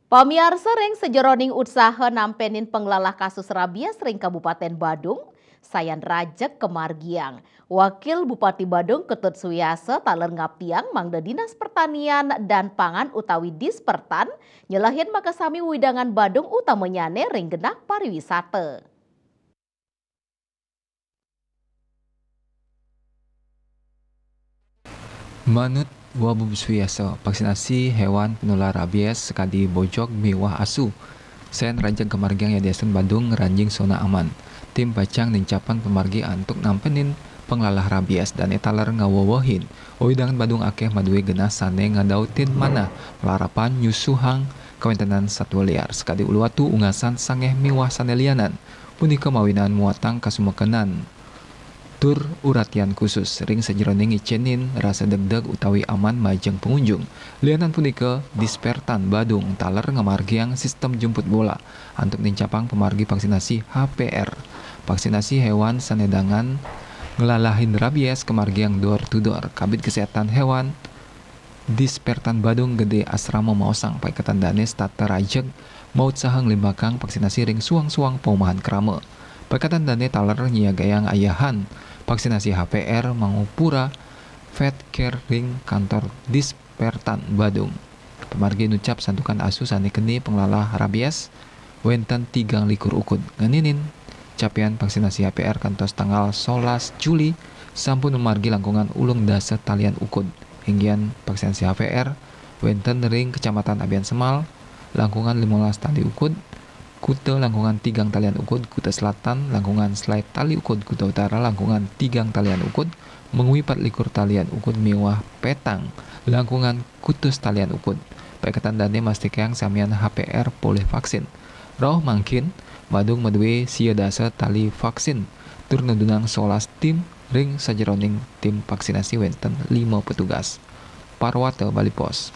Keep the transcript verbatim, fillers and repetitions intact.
Pamiarsa, ring sajeroning utsaha nampenin panglalah kasus rabies ring Kabupaten Badung, sayan rajeg kamargiang. Wakil Bupati Badung Ketut Suwiyasa taler ngaptiang mangda Dinas Pertanian dan Pangan utawi Dispertan nyelehin makasami wewidangan Badung utamanyane ring genah pariwisata. Manut Wabub Suwiyasa, vaksinasi hewan penular rabies sakadi bojog miwah asu, sayan rajeg kamargiang yadiastun Badung ngranjing sona aman. Tim pacang nincapang pamargi antuk nampenin panglalah rabies dane taler ngawewehin wewidangan Badung akeh madue genah sane ngadautin manah malarapan nyusuhang kawentenan satua liar sakadi ulu watu, unggasan, sangeh miwah sane lianan. Punika mawinan muatang kasumekenan tur uratian khusus ring sajeroning ngicenin rasa degdeg utawi aman majeng pangunjung. Lianan punika, Dispertan Badung taler ngamargiang sistem jemput bola antuk nincapang pamargi vaksinasi H P R. Vaksinasi hewan sane dangan nglalahin rabies kamargiang door to door. Kabid Kesehatan Hewan Dispertan Badung Gede Asrama maosang, paiketan dane setata rajeg mautsaha nglimbakang vaksinasi ring suang-suang paumahan krama. Paiketan dane taler nyiagayang ayahan vaksinasi H P R mangupura Vet Care ring kantor Dispertan Badung. Pamargi nucap santukan asu sane keni panglalah rabies wenten tigang likur ukud. Ngeninin capaian vaksinasi H P R kantos tanggal solas Juli sampun mamargi langkungan ulung dasa talian ukud. Inggian vaksinasi H P R wenten ring Kecamatan Abiansemal langkungan limolas tali ukud, Kuta langkungan tigang talian ukud, Kuta Selatan langkungan selae tali ukud, Kuta Utara langkungan tigang talian ukud, Mengwi pat likur talian ukud miwah Petang langkungan kutus talian ukud. Paiketan dane mastikayang samian H P R polih vaksin. Rauh mangkin, Badung madue sia dasa tali vaksin tur nudunang solas tim ring sajeroning tim vaksinasi wenten lima petugas. Parwata, Bali Post.